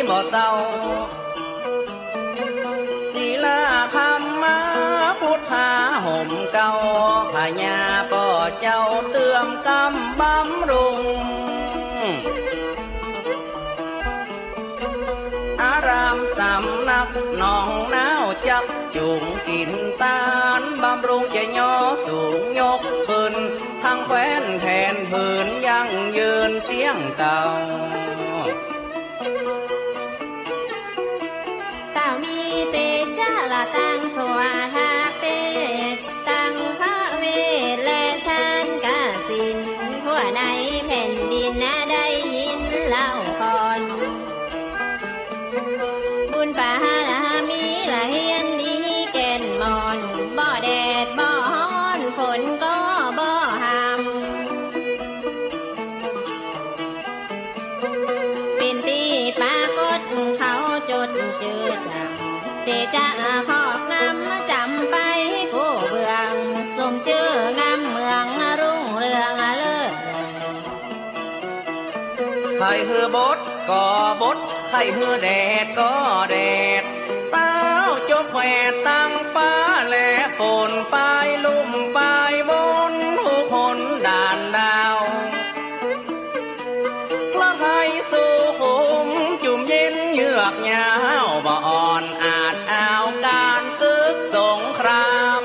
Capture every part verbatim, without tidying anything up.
บ่เศร้า ศิลาธรรมาพุทธาห่มเกล้า พญาป้อเจ้าเตื้อมกำบำรุง อารามสำนักหนองนาวจักจุงกิ๋นตาน บำรุงจะย่อสูงยกขึ้น ทั้งแคว้นแผนผืนยั่งยืนเสี้ยงเก่า เต้ามีเตจาละตังสวาทาเปตตังพระเวทและชานกสิณทั่วในแผ่นดินได้ยินเล่าก่อน บุญบารมีละเฮียนดีแก่นม่อน บ่แดดบ่ฮ้อนฝนก็บ่หำ เป๋นตี้ปรากฏเขาจดจื้อจำ เตจาครอบงำจ๋ำไปกู้เบื้อง สมจื้องามเมืองรุ่งเรืองเลิศ ใค่หื้อบดก็บด ใค่หื้อแดดก็แดด เต้าจบแขวดตังฟ้าและฝน ปายลุ่มปายบน ทุกหนด่านดาว พระไทยสุขุมจุ่มเย็นเยือกยาว บ่อ่อนอาจอ้าวก๋านศึกสงคราม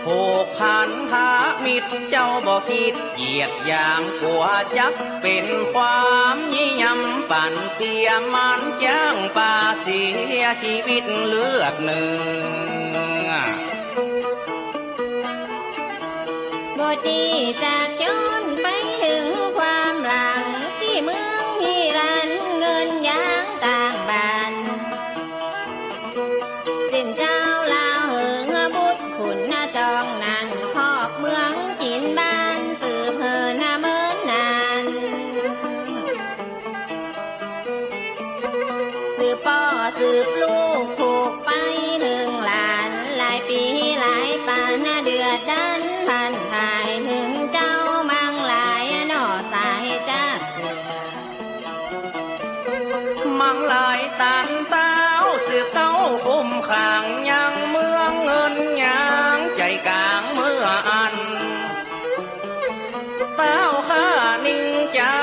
ผูกพันธมิตรเจ้าบ่คิดเหยียดหยาม กั๋วจักเป๋นความยี่ยำปั่นเปีย มันจ้างปาเสียชีวิตเลือดเนื้อ บทนี้จะย้อนไปเถิงความหลัง ตี้เมืองฮิรัญเงินยางต่างบ้าน เส้นเจ้าลาวเหิงบุตรขุนจองนั้น ครอบเมืองจิ๋นบ้านสืบเหินเมินนาน สืบป้อสืบลูกผูกไปเถิงหลาน หลายปี๋หลายป๋านเดือดดันพันถ่าย เถิงเจ้ามังหลายหน่อสายจัก มังหลายตันเต้าสืบเข้าคุมขัง ยังเมืองเงินยางใจ๋ก๋างเมื่ออั้น เต้าข้านิ่งใจ๋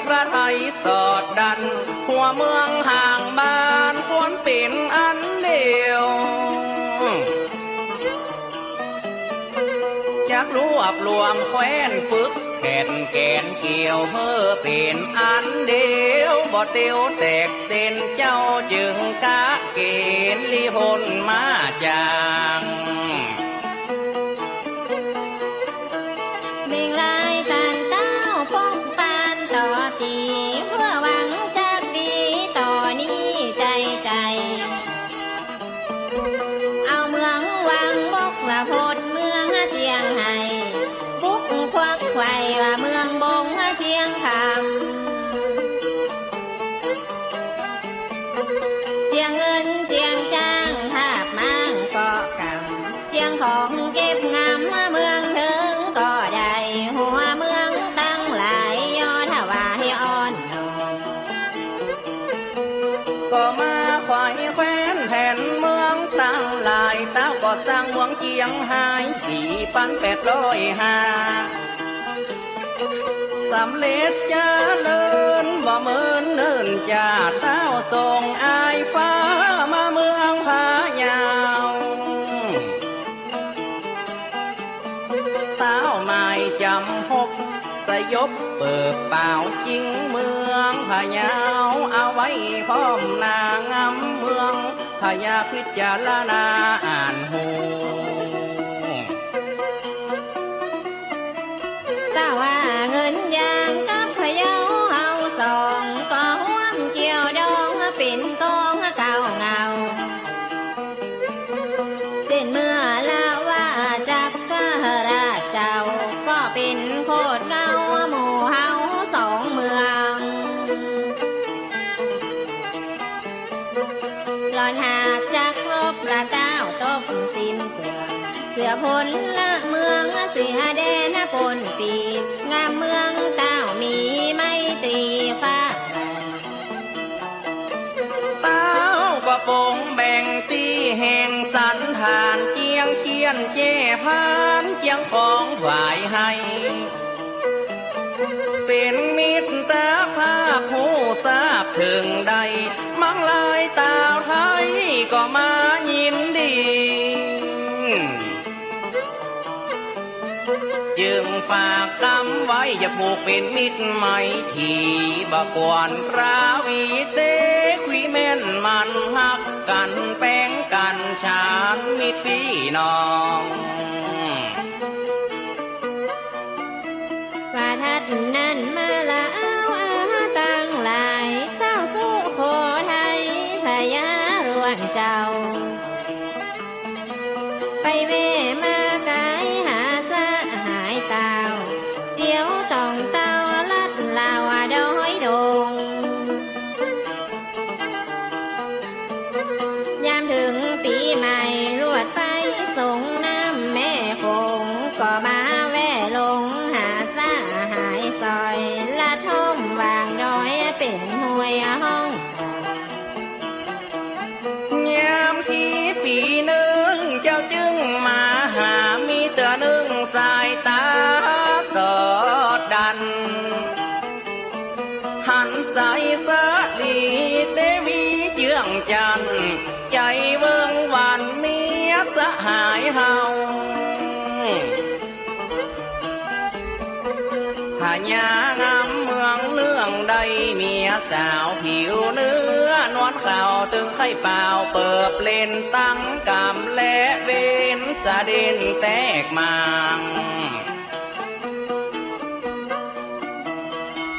พระไทยสอดดัน หัวเมืองห่างบ้านควรเป๋นอันเดียว จักรวบรวมแคว้นฝึกแข่นแก๋นเกี่ยว หื้อเป๋นอันเดียว บ่เตียวแตกเส้น เจ้าจึงกะเก๋ณฑ์ลี้หนมาจ๋าง เบ่งลายตันเต้าป้องปานต่อตี๋ เพื่อหวังจักดีต่อนี้ใจ๋ใจ๋ เอาเมืองวังบกสะพดเมืองเจียงไฮ้ บุกควักไขว่ว่าเมืองบงเจียงคำ เจียงเงินเจียงจ้างทาบม้างเกาะกำ เจียงของเก็บงำเมืองเถิงก็ได้ หัวเมืองตังหลายย่อถวายอ่อนน้อม ก็มาไขว่แคว้นแผ่นเมืองตังหลาย เต้าก็สร้างเมืองเจียงไฮ้สี่ปันแปดร้อยห้า สำเร็จเจริญบ่เหมือนเนิ่นจ้า เต้าส่งอ้ายฟ้ามาเมืองพะเยา เต้าหมายจ๋ำหกสยบเปิบเป๋าจิงเมืองพะเยา เอาไว้พร้อมหน้างำเมืองพะยาพิจารณาอ่านฮู้ เต้าว่าเงินยางกับพะเยาเฮาสอง ก็ฮ่วมเกี่ยวดองเป๋นกองเก่าเหงา เส้นเมื่อละว่าจักรราชเจ้า ก็เป๋นโคตรเก่าหมู่เฮาสองเมือง หล่อนหากจักรบละเต้าตบสิ้นเกลื่อน เสือพลละเมืองเสียแดนปนปี งามเมืองเต้ามีไมตรี ผ่านเจียงเคียนแจ้ผ่านเจียงของฝ่ายไฮ เป๋นมิตรภาพฮู้ทราบเถิงได้ มังลายตาวไทยก็มายินดี จึงฝากกำไว้จะผูกเป๋นมิตรไมตรี บ่ควรราวีเส คุยแม่นมันฮักกั๋น แป๋งกั๋นฉันมิตรปี้น้อง ว่าถัดนั้นมาละอาวอาตังหลาย เจ้าสุโขทัยพญาหลวงเจ้า ไปแว่มากายหาสหายเต้า เตียวต้องเต้าลัดลาวดอยดง ยามเถิงปี๋ใหม่ลวดไปสรงน้ำแม่โขง ก็มาแว่ลงหาสหายสอย ละท่อมวางดอยเป๋นห้วยห้อง ยามตี้ปี๋นึ่งเจ้าจึงมาหา มีเตื้อนึ่งสายต๋าสอดดัน หันใสสาลีเตวีเจื้องจันทน์ ใจ๋เวิ้งหวั่นเมียสหายเฮา พญางามเมืองเนื่องได้เมียสาวผิวเนื้อ นวลขาวตึงไข่เปล่าเปิบเล่นตั้งกำ และเว้นสะเด็นแตกมาง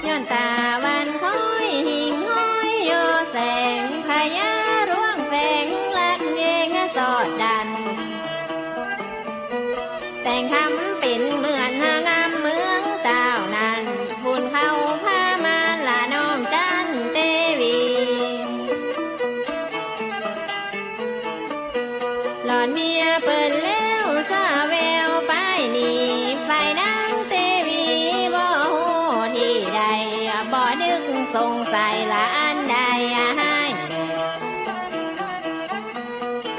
ย้อนต๋าวันคอยหิ่งห้อยโยแสง พญาหลวงแสงลักแยงสอดดัน แต่งคำเป๋นเหมือนงามเมืองเต้านั้น บุญเข้าพามารละน้อมจันเตวี หล่อนเมียเปิ้นแล้วสะแววไปหนี ฝ่ายนางเตวีบ่ฮู้ตี้ใด บ่นึกสงสัยละอันใดหาย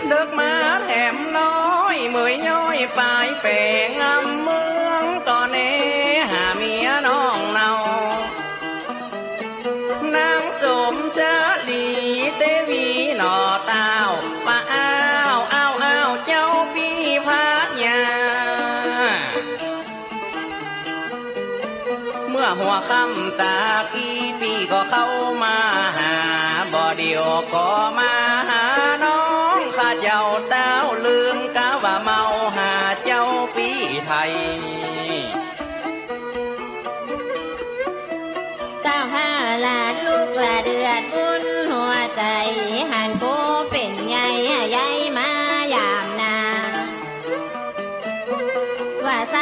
เดิกมาแถมน้อย เหมยย้อยปายแป๋ง งามเมืองต่อแน่หาเมียน้องเนา นางสมสาลีเตวีหน่อเต้า ว่าอ้าว อ้าว อ้าว เจ้าปี้พญา เมื่อหัวค่ำตะกี้ปี้ก็เข้ามาหา บ่าเดี่ยวก็มาหาน้องข้าเจ้าเต้า ลืมกาว่าเมาหาเจ้าปี้ไทย เต้าข้าละลุกละเดือดอุ่นหัวใจ๋ หันผู้เป๋นใหญ่ใหญ่มายามนา ว่าส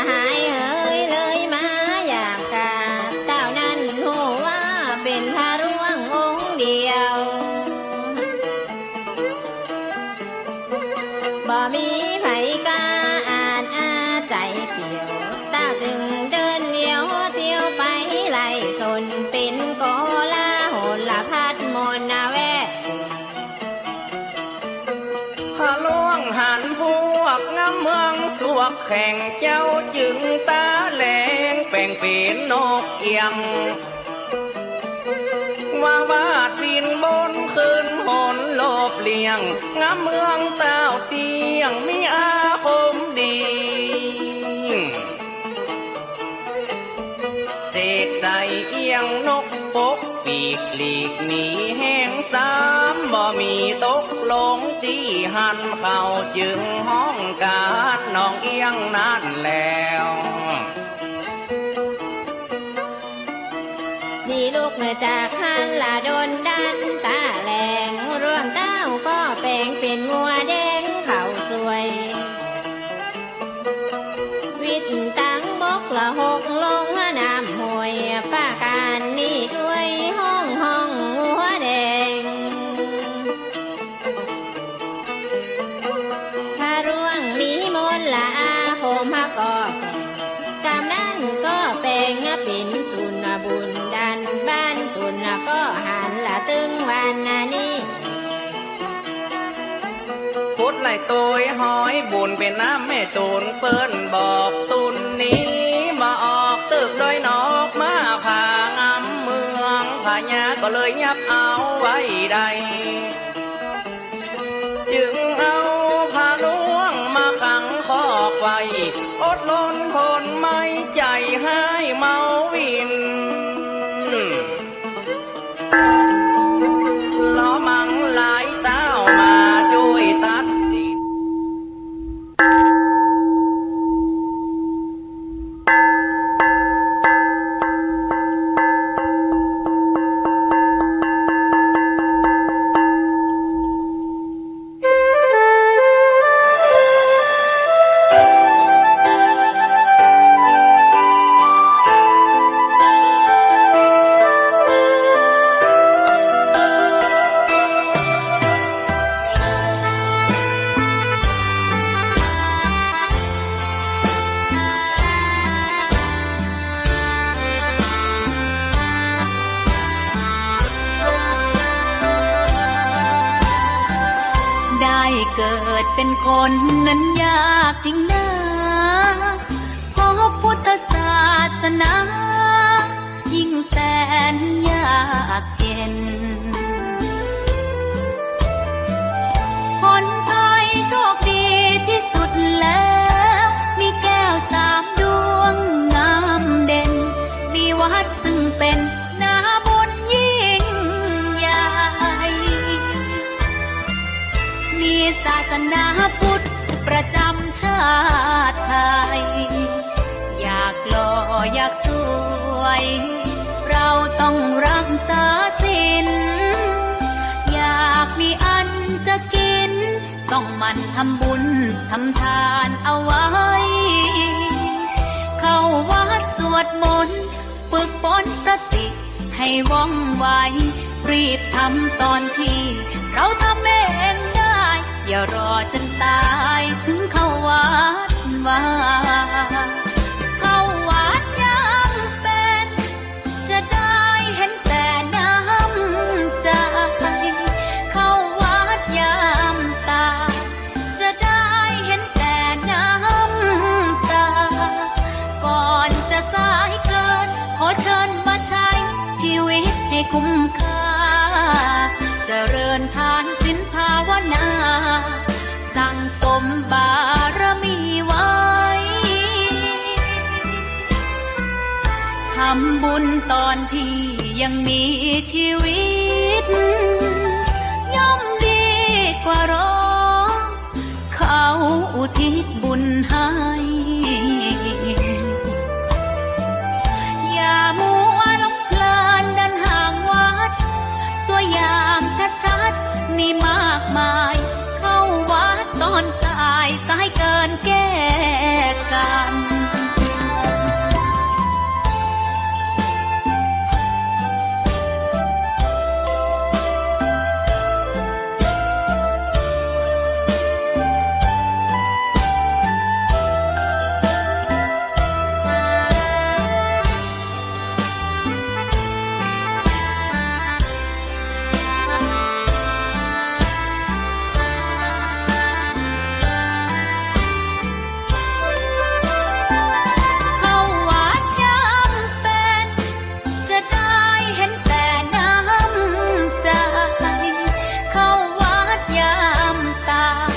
หายเหยเลยมายามกา เต้านั้นฮู้ว่าเป๋นพระร่วงองค์เดียว บ่มีใผกล้าอาจอาใจ๋เปี่ยว เต้าจึงเดินเดี่ยวเตียวไปไล่สน เป๋นโกลาหลพัดมนแวด พระร่วงหันพวกงามเมืองสวกแข่ง เจ้าจึงต๋าแหลงแป๋งเป๋นนกเอี้ยง ว่าวาดบินบนขึ้นหนโลบเลี่ยง งามเมืองเต้าเตี้ยงมีอาคมดี เสกใส่เอี้ยงนกปกปีกหลีกหนีแฮงซ้ำ บ่มีตกลงตี้หั้น เขาจึงฮ้องก๋านน้องเอี้ยงนั้นแล้ว นี่ลุกจากหั้นละดนดันตะแหลง ร่วงเต้าก็แป๋งเป๋นงัวแดงเข้าสวย วิดตังบกละหกลงน้ำห้วย ประก๋านนี้ด้วยฮ้องฮ้องงัวแดง พระร่วงมีมนต์ละอาคมก็ กำนั้นก็แป๋งเป๋นสุนบุญดันบ้านสุนก็หันละตึงวันนี้ ผ ฮ้อยบุญเป๋นน้ำแม่ตูนเปิ้นบอก ตุ๊นนี้บ่ออกตึกดอยนอก มาผ่างำเมืองพะยา ก็เลยยับเอาไว้ได้ จึงเอาผ้าล่วงมาขังคอกไว้ อดรนทนไม่ใจ๋ให้เมาวิน ลอมังหลายเต้ามาจ้วยตัดสิน ได้เกิดเป๋นคนนั้นยากจริงนา เพราะพุทธศาสนา ยิ่งแสนยากเย็น ผลพลอยโชคดีที่สุดแล้ว มีแก้วสามดวงงามเด่น มีวัดซึ่งเป๋นนาบุญยิ่งใหญ่ มีศาสนาพุทธประจ๋ำชาติไทย อยากหล่ออยากสวย เราต้องรักษาศีล อยากมีอันจะกิ๋น ต้องหมั่นทำบุญทำทานเอาไว้ เข้าวัดสวดมนต์ ฝึกฝนสติให้ว่องไว รีบทำตอนที่เราทำเองได้ อย่ารอจนต๋ายถึงเข้าวัดวา เข้าวัดยามเป๋น จะได้หันแต่น้ำใจ๋ เข้าวัดยามต๋าย จะได้หันแต่น้ำต๋า ก่อนจะสายเกิน ขอเชิญมาใช้ชีวิตให้คุ้มค่า เจริญทานศีลภาวนา สั่งสมบารมีไว้ ทำบุญตอนที่ยังมีชีวิต ย่อมดีกว่ารอ เขาอุทิศบุญให้ อย่ามัวหลงเพลินเดินห่างวัด ตัวอย่างชัดๆ มีมากมาย เข้าวัดตอนต๋าย สายเกินแก้กรรม เข้าวัดยามเป๋น จะได้หันแต่น้ำใจ๋ เข้าวัดยามต๋าย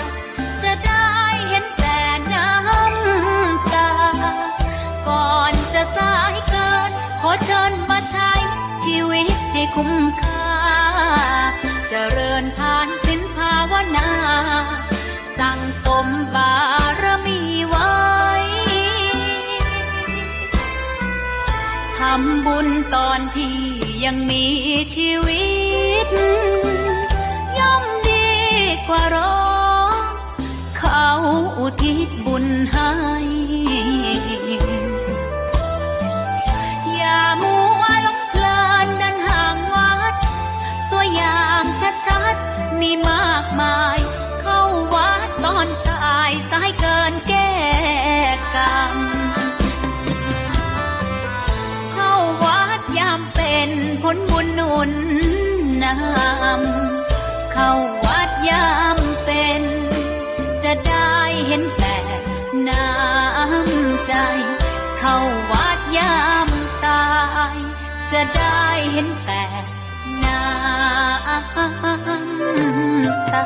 จะได้หันแต่น้ำต๋า ก่อนจะสายเกิน ขอเชิญมาใช้ชีวิตให้คุ้มค่า เจริญทานศีลภาวนา สั่งสมบารมีไว้ ทำบุญตอนที่ยังมีชีวิต ย่อมดีกว่ารอ เขาอุทิศบุญให้ อย่ามัวหลงเพลินเดินห่างวัด ตัวอย่างชัดๆ มีมากมาย เข้าวัดตอนต๋าย สายเกินแก้กรรม เข้าวัดยามเป๋น ผลบุญหนุนนำ เข้าวัดยามเป๋น จะได้ ห็นแต่น้ำใจ เข้าวัดยามตาย จะได้เห็นแต่น้ำตา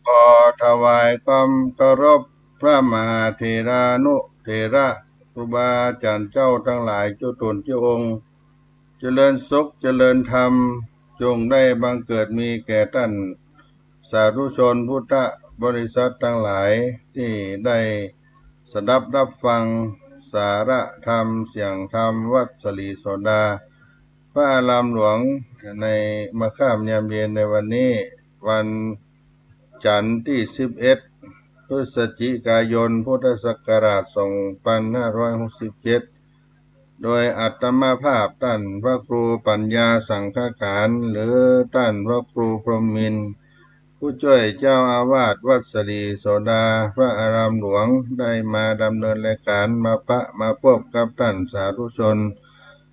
ขอถวายความเคารพพระมหาเถรานุเถระ ครูบาอาจารย์เจ้าตังหลายจุ๊ต๋นจุ๊องค์ เจริญสุขเจริญธรรม จงได้บังเกิดมีแก่ต้านสาธุชนพุทธบริษัทตังหลาย ตี้ได้สดับฮับฟังสาระธรรม เสียงธรรมวัดสะหลีโสดา พระอารามหลวง ในเมื่อค่ำยามเย็นในวันนี้ วันจันทร์ตี้สิบเอ็ด พฤศจิกายน พุทธศักราชสองพันห้าร้อยหกสิบเจ็ด โดยอาตมาภาพต้านพระครูปัญญาสังฆการ หรือต้านพระครูพรหมินทร์ ผู้จ้วยเจ้าอาวาสวัดสะหลีโสดา พระอารามหลวง ได้มาดำเนินรายการ มาปะมาปบกับต้านสาธุชน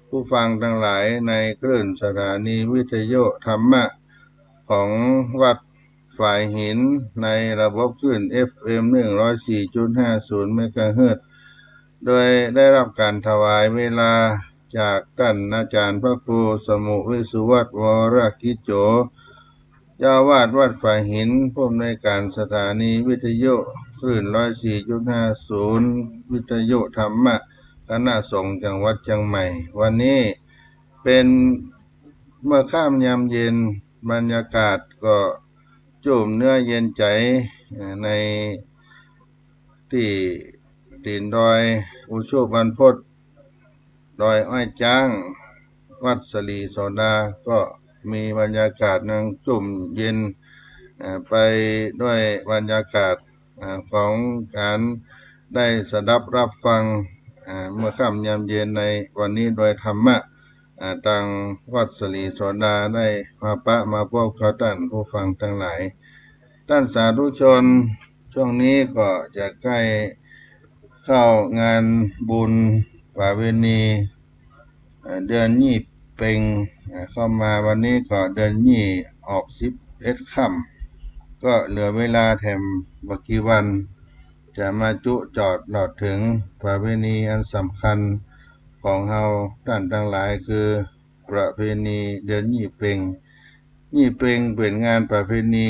ผู้ฟังตังหลายในคลื่นสถานีวิทยุธรรมะของวัดฝายหิน ในระบบคลื่น เอฟเอ็ม หนึ่งร้อยสี่จุดห้าศูนย์ เมกะเฮิรตซ์ โดยได้ฮับก๋านถวายเวลาจากต้านอาจ๋ารย์พระครูสมุห์ วิสุวัฒน์ วรกิจโจ เจ้าอาวาสวัดฝายหิน ผู้อำนวยก๋านสถานีวิทยุคลื่น ร้อยสี่จุดห้าศูนย์ วิทยุธรรมะคณะสงฆ์จังหวัดเจียงใหม่ วันนี้เป๋นเมื่อค่ำยามเย็น บรรยากาศก็จุ่มเนื้อเย็นใจ๋ เอ่อ ในตี้ตี๋นดอยอุชุบรรพต ดอยอ้อยจ๊าง วัดสะหลีโสดา ก็มีบรรยากาศยังจุ่มเย็น เอ่อ ไปด้วยบรรยากาศ เอ่อ ของก๋านได้สดับฮับฟัง เอ่อ เมื่อค่ำยามเย็นในวันนี้โดยธรรมะ เอ่อ ตางวัดสะหลีโสดา ได้มาปะมาปบกับต้านผู้ฟังตังหลาย ต้านสาธุชน ช่วงนี้ก็จะใก้เข้างานบุญประเพณี เอ่อ เดือนยี่เป็ง เอ่อ เข้ามาวันนี้ก็เดือนยี่ออกสิบเอ็ดค่ำ ก็เหลือเวลาแถมบ่กี่วัน จะมาจุจอดเถิงประเพณีอันสำคัญของเฮาต้านตังหลาย คือประเพณีเดือนยี่เป็ง ยี่เป็งเป๋นงานประเพณี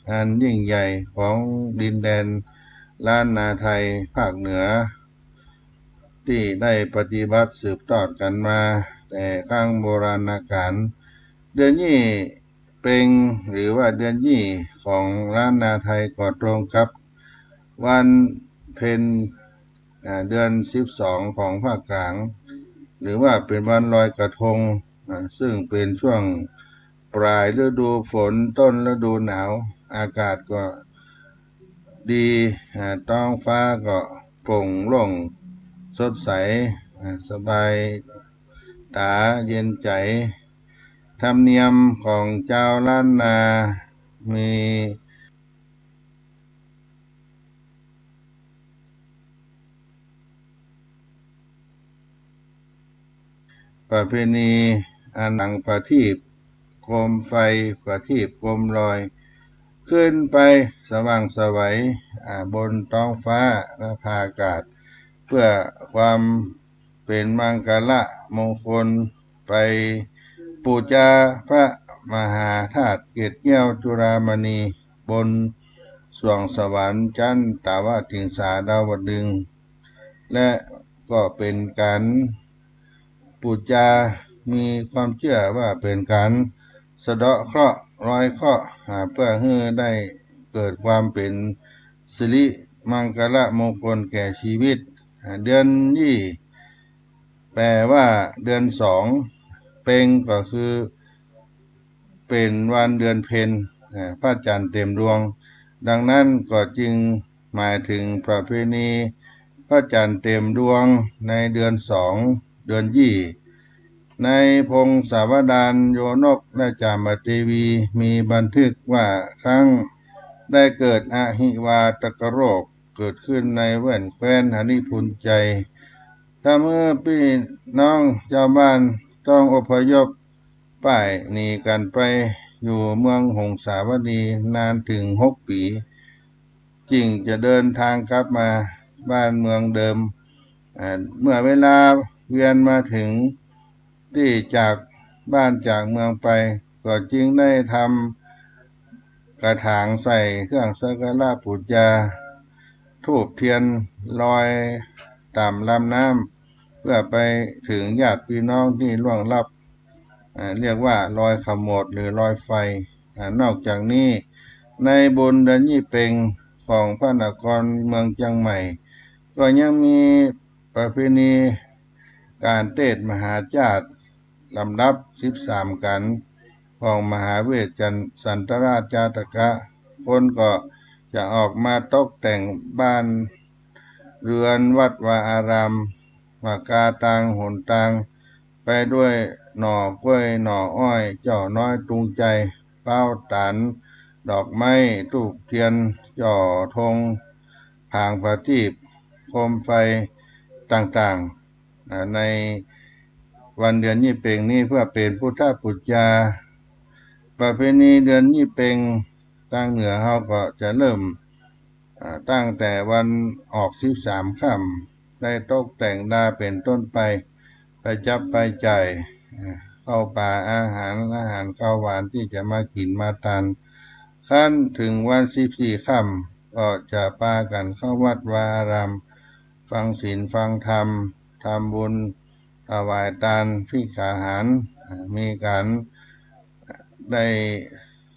อันยิ่งใหญ่ของดินแดนล้านนาไทยภาคเหนือ ตี้ได้ปฏิบัติสืบทอดกั๋นมาแต่ครั้งโบราณกาล เดือนยี่เป็ง หรือว่าเดือนยี่ของล้านนาไทยก็ตรงกับวันเพ็ญ อ่า เดือนสิบสองของภาคกลาง หรือว่าเป๋นวันลอยกระทง อ่า ซึ่งเป๋นช่วงปลายฤดูฝน ต้นฤดูหนาว อากาศก็ดี อ่า ท้องฟ้าก็โปร่งโล่งสดใส อ่า สบายต๋าเย็นใจ๋ ธรรมเนียมของจาวล้านนามี ประเพณีอันหนังประทีปโคมไฟ ประทีปโคมลอย ขึ้นไปสว่างไสว อ่า บนท้องฟ้าและผ่าอากาศ เพื่อความเป๋นมังคละมงคล ไปปู๋จาพระมหาธาตุเกล็ดแก้วจุฬามณี บนสวงสวรรค์จั๊นตาวติงสาดาวดึงส์ และก็เป๋นก๋านปู๋จา มีความเจื้อว่าเป๋นก๋านสะเดาะเคราะห์ ลอยเคราะห์ อ่า เปื้อหื้อได้เกิดความเป๋นสิริมังคละมงคลแก่ชีวิต อ่า เดือนยี่ แปลว่าเดือนสอง เป็งก็คือเป๋นวันเดือนเพ็ญ อ่า พระจันทร์เต็มดวง ดังนั้นก็จึงหมายถึงประเพณีพระจันทร์เต็มดวงในเดือนสอง เดือนยี่ ในพงศาวดารโยนกราชจามเทวีมีบันทึกว่าครั้งได้เกิดอหิวาตกโรค เกิดขึ้นในแว่นแคว้นหริภุญไชย ทำหื้อปี้น้องจาวบ้านต้องอพยพป้ายหนีกั๋นไปอยู่เมืองหงสาวดีนานเถิงหกปี๋ จึงจะเดินตางกลับมาบ้านเมืองเดิม อ่า เมื่อเวลาเวียนมาเถิงตี้จากบ้านจากเมืองไป ก็จึงได้ทำกระถางใส่เครื่องสักการะปู๋จา ธูปเตียนลอยต๋ามลำน้ำ เพื่อไปเถิงญาติปี้น้องตี้ล่วงลับ อ่า เรียกว่ารอยขโมดหรือรอยไฟ อ่า นอกจากนี้ในบุญเดือนยี่เป็งของพระนครเมืองเจียงใหม่ ก็ยังมีประเพณีก๋านเตสน์มหาจ้าด๋ ลำดับสิบสามกั๋นของมหาเวสสันตราชจาตกะ คนก็จะออกมาตกแต่งบ้านเรือนวัดวาอาราม หมากาตางหนตาง ไปด้วยหน่อกล้วยหน่ออ้อย เจ้าน้อยตุงชัย ป๊าวต๋าน ดอกไม้ ธูปเตียน จ่อธง ผางประทีป โคมไฟต่างๆ อ่า ในวันเดือนยี่เป็งนี้เพื่อเป๋นพุทธปู๋จา ประเพณีเดือนยี่เป็งตางเหนือเฮาก็จะเริ่ม อ่า ตั้งแต่วันออกสิบสามค่ำ ได้ตกแต่งดาเป๋นต้นไป ไปจับไปจ่าย อ่า ข้าวป๋าอาหาร อาหารข้าวหวานตี้จะมากิ๋นมาตาน ครั้นเถิงวันสิบสี่ค่ำ ก็จะปากั๋นเข้าวัดวาอาราม ฟังศีลฟังธรรม ทำบุญ ถวายตาน ภิกขาหาร อ่า มีก๋าน อ่า ได้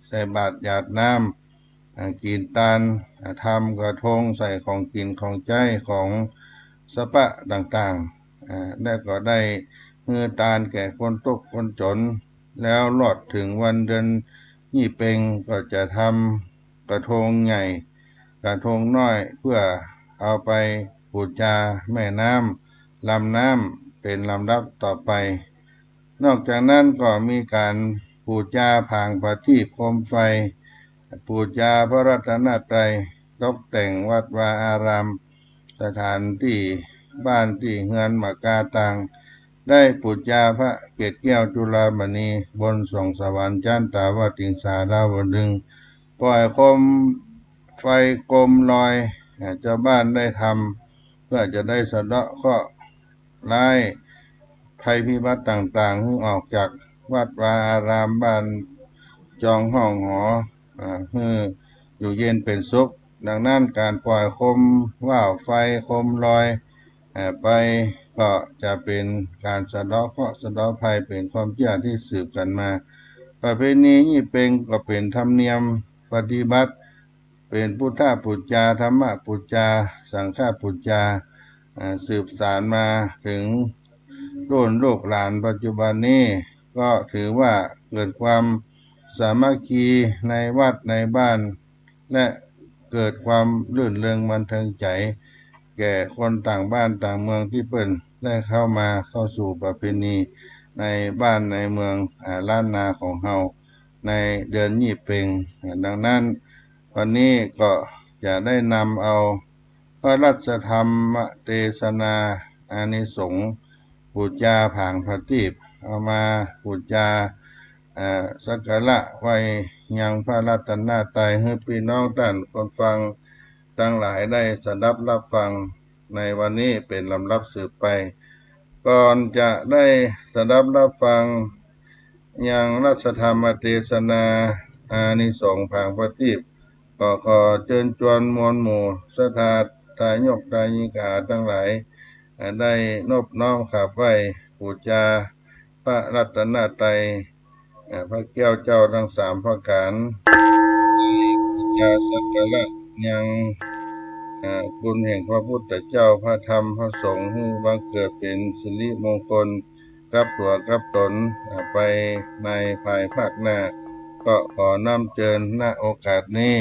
ใส่บาตรหยาดน้ำ อ่า กิ๋นตาน อ่า ทำกระทง ใส่ของกิ๋นของใจ๊ของสะป๊ะต่างๆ อ่า แล้วก็ได้หื้อตานแก่คนตุ๊กข์คนจ๋น แล้วลอดเถิงวันเดือนยี่เป็งก็จะทำกระทงใหญ่ กระทงน้อย เพื่อเอาไปปู๋จาแม่น้ำ ลำน้ำ เป๋นลำดับต่อไป นอกจากนั้นก็มีก๋านปู๋จาผางประทีปโคมไฟ ปู๋จาพระรัตนตรัย ตกแต่งวัดวาอาราม สถานตี้บ้านตี้เฮือนหมากาตาง ได้ปู๋จาพระเกศแก้วจุฬามณี บนสวงสวรรค์จั๊นตาวติงสาดาวดึงส์ ปล่อยโคมไฟโคมลอย อ่า จาวบ้านได้ทำ เพื่อจะได้สะเดาะเคราะห์ร้าย ภัยพิบัติต่างๆ หื้อออกจากวัดวาอารามบ้านจองห้องหอ อ่า หื้ออยู่เย็นเป๋นสุข ดังนั้นก๋านปล่อยโคมว่าวไฟโคมลอย อ่า ไปก็จะเป๋นก๋านสะเดาะเคราะห์สะเดาะภัย เป๋นความเจื้อตี้สืบกั๋นมา ประเพณียี่เป็งก็เป๋นธรรมเนียมปฏิบัติ เป๋นพุทธปู๋จา ธรรมปู๋จา สังฆปู๋จา อ่า สืบสานมาเถิงรุ่นลูกหลานปัจจุบันนี้ ก็ถือว่าเกิดความสามัคคีในวัดในบ้าน และเกิดความรื่นเริงบันเทิงใจ๋ แก่คนต่างบ้านต่างเมืองตี้เปิ้นได้เข้ามาเข้าสู่ประเพณีในบ้านในเมือง อ่า ล้านนาของเฮา ในเดือนยี่เป็ง อ่า ดังนั้นวันนี้ก็จะได้นำเอาพระราชธรรมเตสนาอานิสงส์ ปู๋จาผางประทีป เอามาปู๋จา เอ่อ สักการะไหว้ยังพระรัตนตรัย หื้อปี้น้องต้านคนฟังตังหลายได้สดับรับฟังในวันนี้เป๋นลำดับสืบไป ก่อนจะได้สดับรับฟังยังราชธรรมเตสนาอานิสงส์ผางประทีป ก็ขอเจิญจวนมวลหมู่ศรัทธาทายกทายิกาตังหลาย อ่า ได้นบน้อมกราบไหว้ปู๋จาพระรัตนตรัย อ่า พระแก้วเจ้าตังสามประก๋าน ได้ปู๋จาสักการะยัง อ่า คุณแห่งพระพุทธเจ้า พระธรรม พระสงฆ์ หื้อบังเกิดเป๋นสิริมงคลกับตั๋วกับต๋น อ่า ไปในภายภาคหน้า ก็ขอน้อมเจิญ ณ โอกาสนี้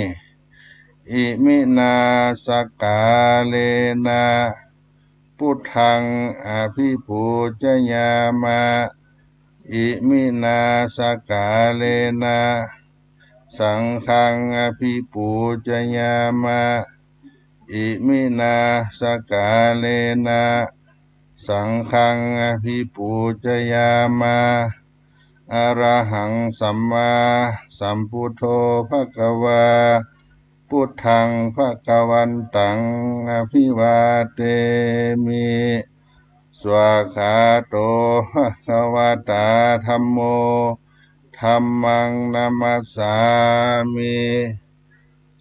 อิมินาสักกาเลนะ พุทธังอภิปูจยามะ อิมินาสักกาเลนะ สังฆังอภิปูจยามะ อิมินา สการะนะ สังฆัง อภิปูจยามะ อะระหัง สัมมาสัมพุทโธ ภะคะวา พุทธัง ภะคะวันตัง อะภิวาเทมิ สวาคาโต ภะคะวะตา ธัมโม ธัมมัง นะมัสสามิ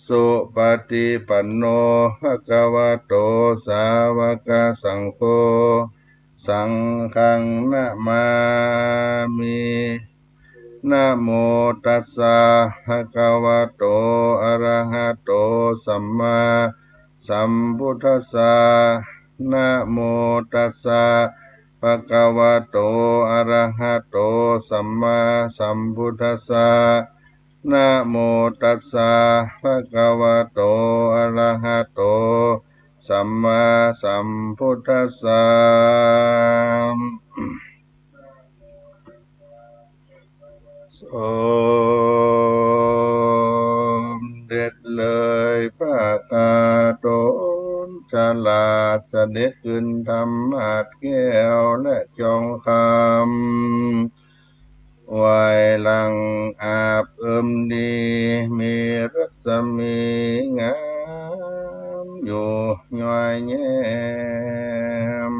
สุปะติปันโน ภะคะวะโต สาวะกะสังโฆ สังฆัง นะมามิ นะโม ตัสสะ ภะคะวะโต อะระหะโต สัมมาสัมพุทธัสสะ นะโม ตัสสะ ภะคะวะโต อะระหะโต สัมมาสัมพุทธัสสะ นะโม ตัสสะ ภะคะวะโต อะระหะโต สัมมาสัมพุทธัสสะ สมเด็จเลยพระกาโตนฉลาด เสด็จขึ้นธรรมาสน์แก้วและจองคำ ไหว้หลังอาบเอิมดี มีรัศมีงามอยู่ย้อยแย้ม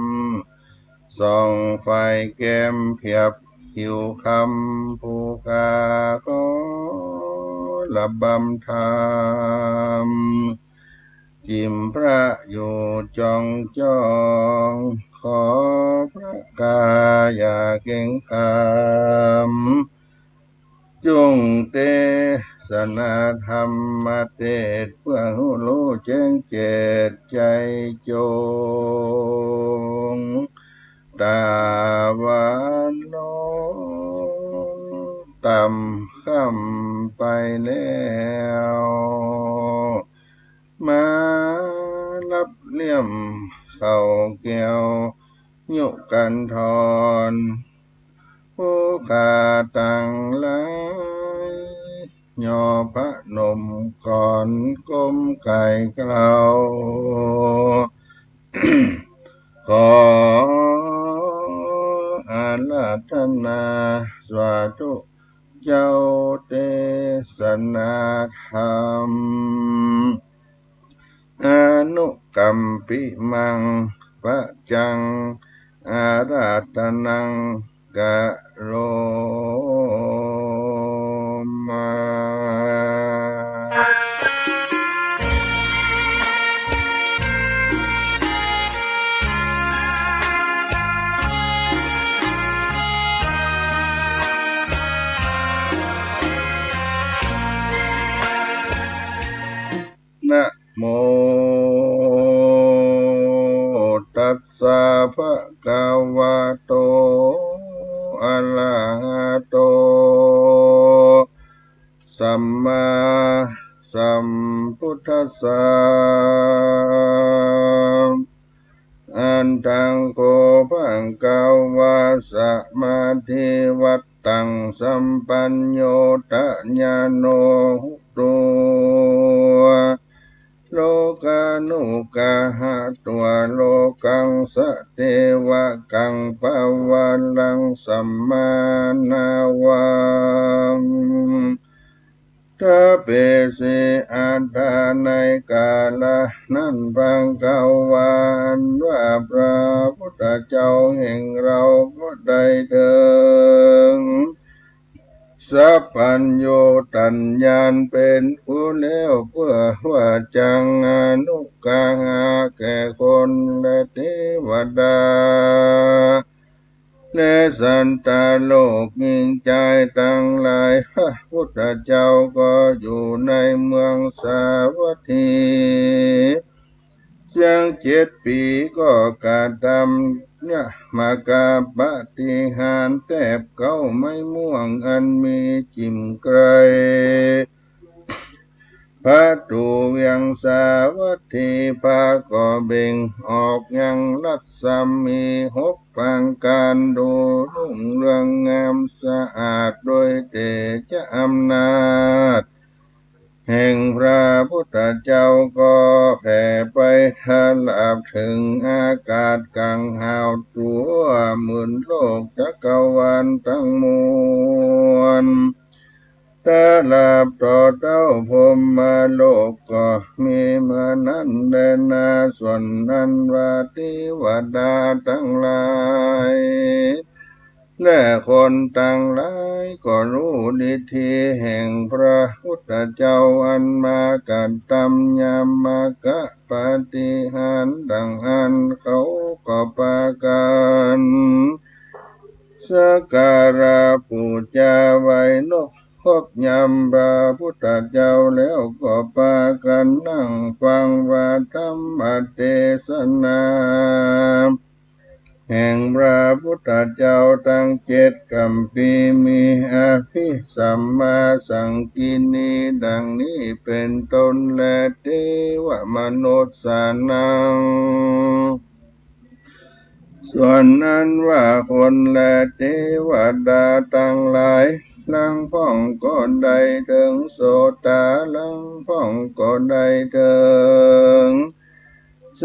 ส่องไฟแก้มเพียบผิวคำ ผู้ข้าขอระบำธรรม จิ่มพระอยู่จองจอง ขอพระกาอย่าเกรงขาม จุ่งเตสนาธรรมเตสน์ เพื่อฮู้ฮู้แจ้งแจ้งใจ๋จง ตะวันลงต่ำค่ำไปแล้ว มาฮับเยี่ยมข้าวแก้ว ยุคันธร ผู้ข้าตังหลาย ย่อพนมก่อนก้มไก่เกลา ขออาราธนาสาธุ เจ้าเตสนาธรรม อนุกัมปิมัง ปะจัง อาราธนัง กะโรมา นะโม ตัสสะ ภะคะวะโต อะระหะโต สัมมาสัมพุทธัสสะ อะหัง โข ภะคะวา สะมาธิวัตตัง สัมปัญโญ ตะญาโณ หุตวา โลกานุกะหะตวา โลกัง สะเทวะกัง ปะวารัง สัมมานาวัง ทะเปสิ อัฏฐา ในกาละนั้น ภะคะวา อันว่าพระพุทธเจ้าแห่งเราก็ได้เถิง สัพพัญญู ตัญญาณเป็นผู้แล้ว เพื่อว่าจัง อนุกะหะ แก่คนและเทวดา และสัตว์โลกหญิงจายตังหลาย พระพุทธเจ้าก็อยู่ในเมืองสาวัตถี เสี้ยงเจ็ดปี๋ก็กระทำยมกปาฏิหาริย์ แทบเก๊าไม้ม่วงอันมีจิ่มไกล ประตู๋เวียงสาวัตถี พระก็เบ่งออกยังรัศมีหกประก๋าน ดูรุ่งเรืองงามสะอาดโดยเตชะอำนาจ แห่งพระพุทธเจ้าก็แผ่ไปทราบเถิงอากาศก๋างหาว ตั๋วหมื่นโลกจักรวาลตังมวล ตราบต่อเต้าพรหมโลกก็มีเมื่อนั้นแลนา ส่วนนั้นว่าเตวดาตังหลาย และคนตังหลายก็ฮู้ฤทธิแห่งพระพุทธเจ้าอันมากระตำยมกปาฏิหาริย์ดังอั้น เขาก็ปากั๋นสักการะปู๋จาไหว้นบ ขบยำพระพุทธเจ้าแล้วก็ปากั๋นนั่งฟังว่าธรรมเตสนา แห่งพระพุทธเจ้าตังเจ็ดกัมภีร์ มีอภิสัมมาสังกิณณีดังนี้เป๋นต้น และเตวมนุสสานัง ส่วนนั้นว่าคนและเตวดาตังหลาย ลางพ่องก็ได้เถิงโสดา ลางพ่องก็ได้เถิงส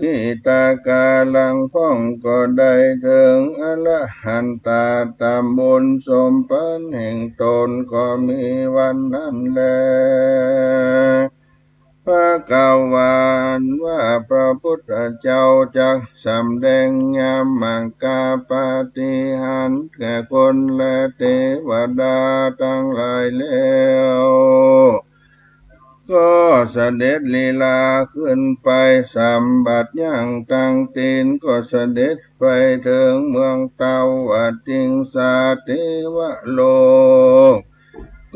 กิทาคา ลางพ่องก็ได้เถิงอรหันตา ต๋ามบุญสมปั๋นแห่งต๋นก็มีวันนั้นแล ภควา อันว่าพระพุทธเจ้าจักสำแดงยมกปาฏิหาริย์แก่คนและเตวดาตังหลายแล้ว ก็เสด็จลีลาขึ้นไปสำบัดย่างตังตีน ก็เสด็จไปเถิงเมืองเตวติงสาเตวโลก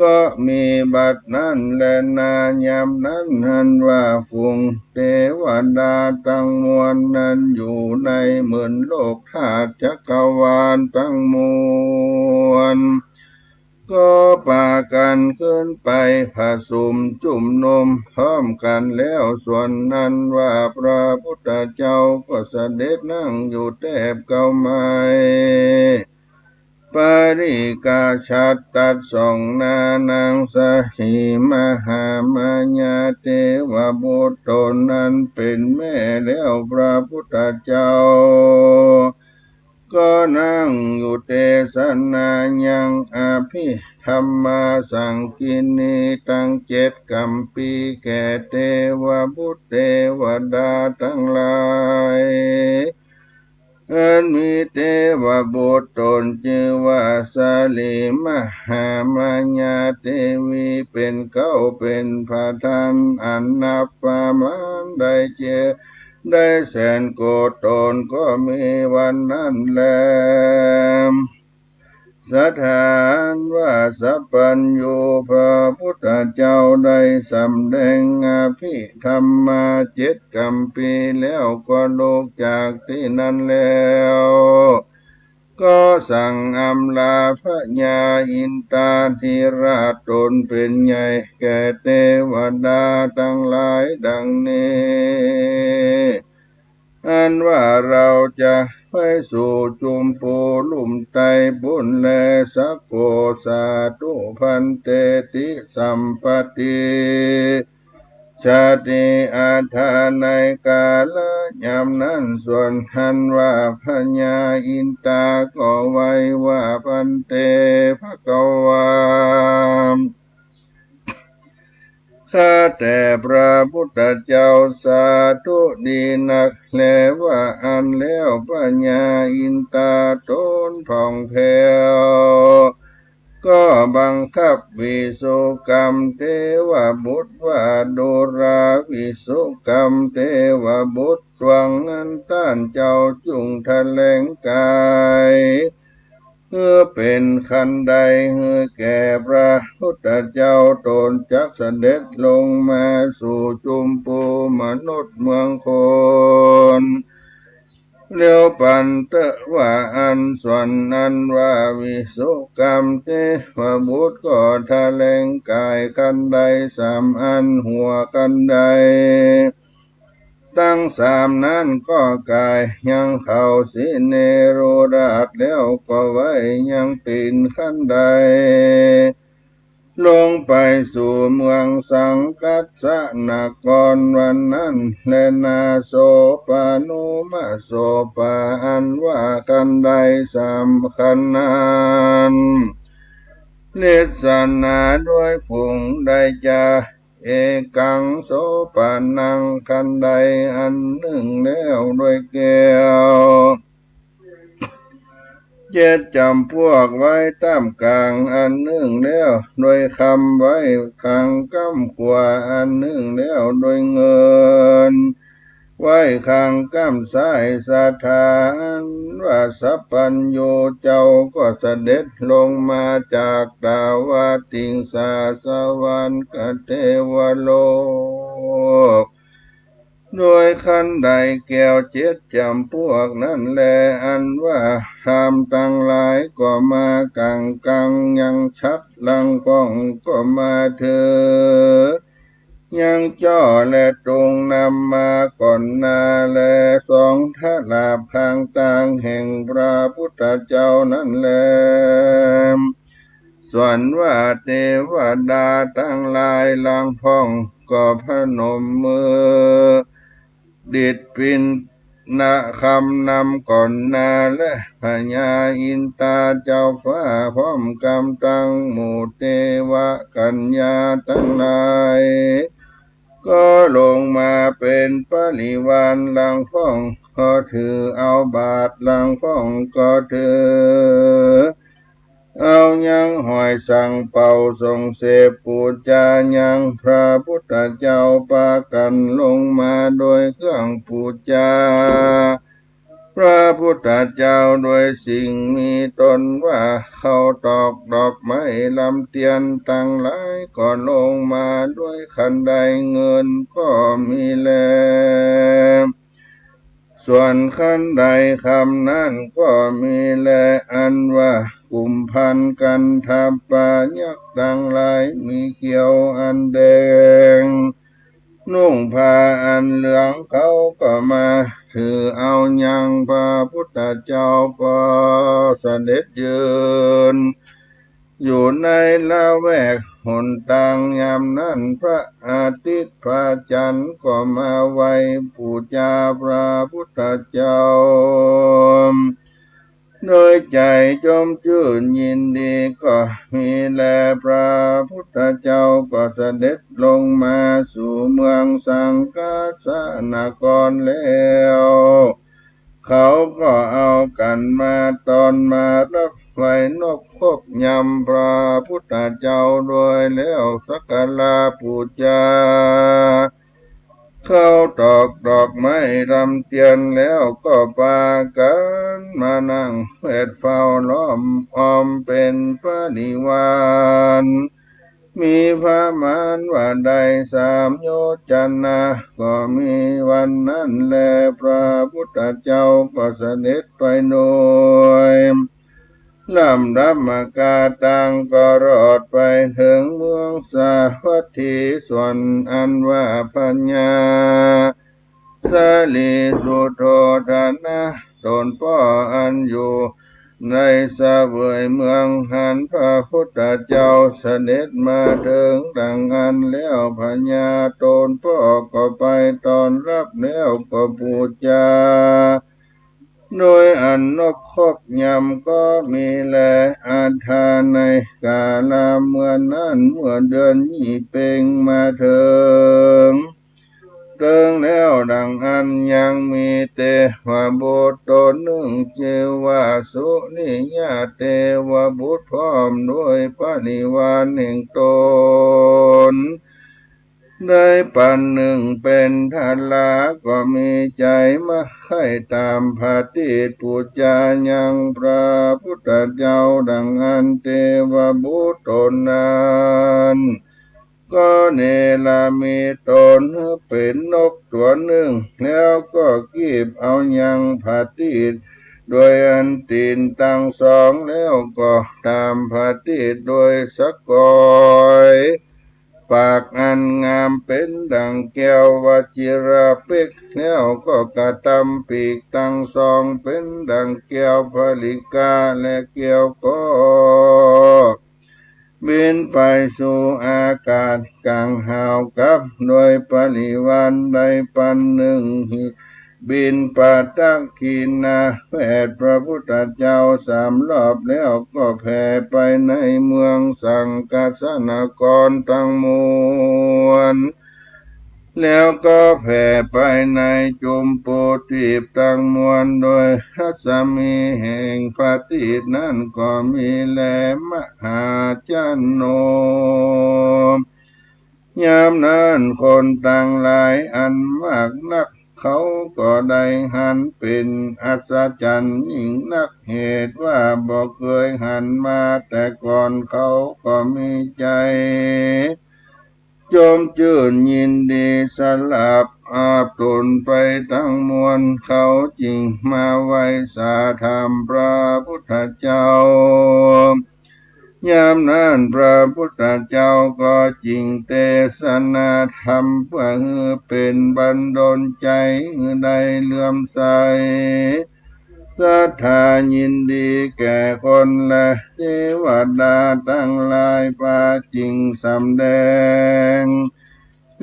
ก็มีบัดนั้นแลนา ยามนั้นอันว่าฝูงเตวดาตังมวลนั้นอยู่ในหมื่นโลกธาตุจักรวาลตังมวล ก็ปากั๋นขึ้นไปผะสุมจุมนุมพร้อมกั๋นแล้ว ส่วนนั้นว่าพระพุทธเจ้าก็เสด็จนั่งอยู่แต๊บเก๊าไม้ ปริกาชัดตัดสองหน้านางสาลีมหามายาเตวบุตรต๋นนั้นเป๋นแม่แล้ว พระพุทธเจ้าก็นั่งอยู่เตสนายังอภิธรรมาสังกิณณีตังเจ็ดกัมภีร์แก่เตวบุตรเตวดาตังหลาย อันมีเตวบุตรต๋นจื้อว่าสาลีมหามายาเตวีเป๋นเก๊าเป๋นประธาน อันนับประมาณได้เจ็ด ได้แสนโกฏย์ต๋นก็มีวันนั้นแล สถานว่าสัพพัญญูพระพุทธเจ้าได้สำแดงอภิธรรมาเจ็ดกัมภีร์แล้ว ก็ลุกจากตี้นั้นแล้ว ก็สั่งอำลาพญาอินทาธิราชต๋นเป๋นใหญ่แก่เตวดาตังหลายดังนี้ อันว่าเราจะไปสู่จุมพูลุ่มไตปู้นแลสักโข สาธุภันเต ติสัมปะติ ชาติอาถา ในกาละยามนั้น ส่วนอันว่าพญาอินทาก็ไหว้ว่า ภันเต ภควา ข้าแต่พระพุทธเจ้า สาธุดีนักแล ว่าอั้นแล้วพญาอินทาต๋นผ่องแผ้ว ก็บังคับวิสุกรรมเทวบุตรว่า ดูราวิสุกรรมเทวบุตร ตวงอั้นต้านเจ้าจุ่งแถลงก๋าย หื้อเป๋นคันได หื้อแก่พระพุทธเจ้า ต๋นจักเสด็จลงมาสู่จุมพูมนุษย์เมืองคน เลียวปันเต๊อะ ว่าอั้น ส่วนอันว่าวิสุกรรมเทวบุตรก็แถลงก๋ายคันไดสามอัน หัวคันได ตังสามนั้นก็ก๋ายยังเข้าสิเนรุราช แล้วก็ไหว้ยังตี๋นคันได ลงไปสู่เมืองสังกัสสนครวันนั้นแลนา โสปะโนมะโสปะ อันว่าคันไดสามคันนั้น เนสนาด้วยฝูงใดจา เอกังโสปะนัง คันไดอันนึ่งแล้วด้วยแก้ว เจ็ดจ๋ำพวกไว้ต้ามก๋างอันนึ่งแล้วด้วยคำ ไว้ข้างก้ำขวาอันนึ่งแล้วด้วยเงิน ไว้ข้างก้ำซ้าย สถานว่าสัพพัญญูเจ้าก็เสด็จลงมาจากตาวติงสาสวรรคเทวโลก ด้วยคันไดแก้วเจ็ดจ๋ำพวกนั้นแล อันว่าพราหมณ์ตังหลายก็มาก๋างกังยังฉัตร หลังพ่องก็มาถือยังจ้อและตุงนำมาก่อนหน้า และสองทลาบข้างตางแห่งพระพุทธเจ้านั้นแล ส่วนว่าเตวดาตังหลายหลังพ่องก็พนมมือ ดิดปิณณะคำนำก่อนหน้า และพญาอินตาเจ้าฟ้าพร้อมกำตังหมู่เตวกัญญาตังหลาย ก็ลงมาเป๋นปริวารหลังพ่อง ก็ถือเอาบาตรหลังพ่องก็ถือ เอายังหอยสังเป่าส่งเสพปู๋จายังพระพุทธเจ้า ปากั๋นลงมาโดยเครื่องปู๋จาพระพุทธเจ้า โดยสิ่งมีต้นว่าข้าวตอกดอกไม้ลำเตียนตังหลายก็ลงมาด้วยคันได เงินก็มีแล ส่วนคันไดคำนั้นก็มีแล อันว่ากุมภัณฑ์กันทัพปะยักษ์ตังหลายมีเขี้ยวอันแดง นุ่งผ้าอันเหลือง เขาก็มาถือเอายังพระพุทธเจ้าก็เสด็จยืน อยู่ในละแวกหนตางยามนั้น พระอาทิตย์พระจันทร์ก็มาไหว้ปู๋จาพระพุทธเจ้า โดยใจ๋จมจื้นยินดีก็มีแล พระพุทธเจ้าก็เสด็จลงมาสู่เมืองสังกัสสนครแล้ว เขาก็เอากั๋นมาต้อนมารับไหว้นบคบยำพระพุทธเจ้าโดยแล้วสักการะปู๋จา ข้าวตอกดอกไม้ลำเตียนแล้วก็ปากั๋นมานั่งแวดเฝ้าล้อมอ้อมเป๋นปริวาร มีประมาณว่าได้สามโยชนะ ก็มีวันนั้นแล พระพุทธเจ้าก็เสด็จไปโดยลำดับมาก๋าตางก็รอดไปเถิงเมืองสาวัตถี ส่วนอันว่าพญา สลีสุโธธนะ ต๋นป้ออันอยู่ในเสวยเมืองหันพระพุทธเจ้าเสด็จมาเถิงดังอั้นแล้ว พญาต๋นป้อก็ไปต้อนรับแล้วก็ปู๋จา โดยอันนบคบยำก็มีแล อัฏฐา ในกาละเมื่อนั้น เมื่อเดือนยี่เป็งมาเถิง เถิงแล้วดังอั้นยังมีเตวบุตรต๋นนึ่งจื้อว่าสุนิยะเตวบุตรพร้อมโดยปริวารแห่งต๋น ได้ปันนึ่งเป๋นทารา ก็มีใจ๋มาใค่ต๋ามผะติดปู๋จายังพระพุทธเจ้าดังอั้น เตวบุตรต๋นนั้น ก็เนรมิตต๋นเป๋นนกตั๋วนึ่ง แล้วก็กีบเอายังผะติด โดยอันตี๋นตังสอง แล้วก็ต๋ามผะติดโดยสะกอย ปากอันงามเป๋นดั่งแก้ววจิรเป๊ก แล้วก็กระตำปีกตังสองเป๋นดั่งแก้วผลิกาและแก้วก็ บินไปสู่อากาศก๋างหาวกับ โดยปริวารได้ปันนึ่ง บินปะตักขิณาแผดพระพุทธเจ้าสามรอบแล้ว ก็แผ่ไปในเมืองสังกัสสนครตังมวล แล้วก็แผ่ไปในจุมพูทวีปตังมวล โดยรัศมีแห่งพระอาทิตย์นั้นก็มีแล มหาชนโน ยามนั้นคนตังหลายอันมากนัก เขาก็ได้หันเป๋นอัศจรรย์ยิ่งนัก เหตุว่าบ่เกยหันมาแต่ก่อน เขาก็มีใจ๋ จมจื้นยินดีสลับอาบต๋นไปตังมวล เขาจึงมาไหว้สาธรรมพระพุทธเจ้า ยามนั้นพระพุทธเจ้าก็จึงเตสนาธรรม เปื้อหื้อเป๋นบันดลใจ๋หื้อได้เลื่อมใส ศรัทธายินดีแก่คนและเตวดาตังหลาย พระจึงสำแดง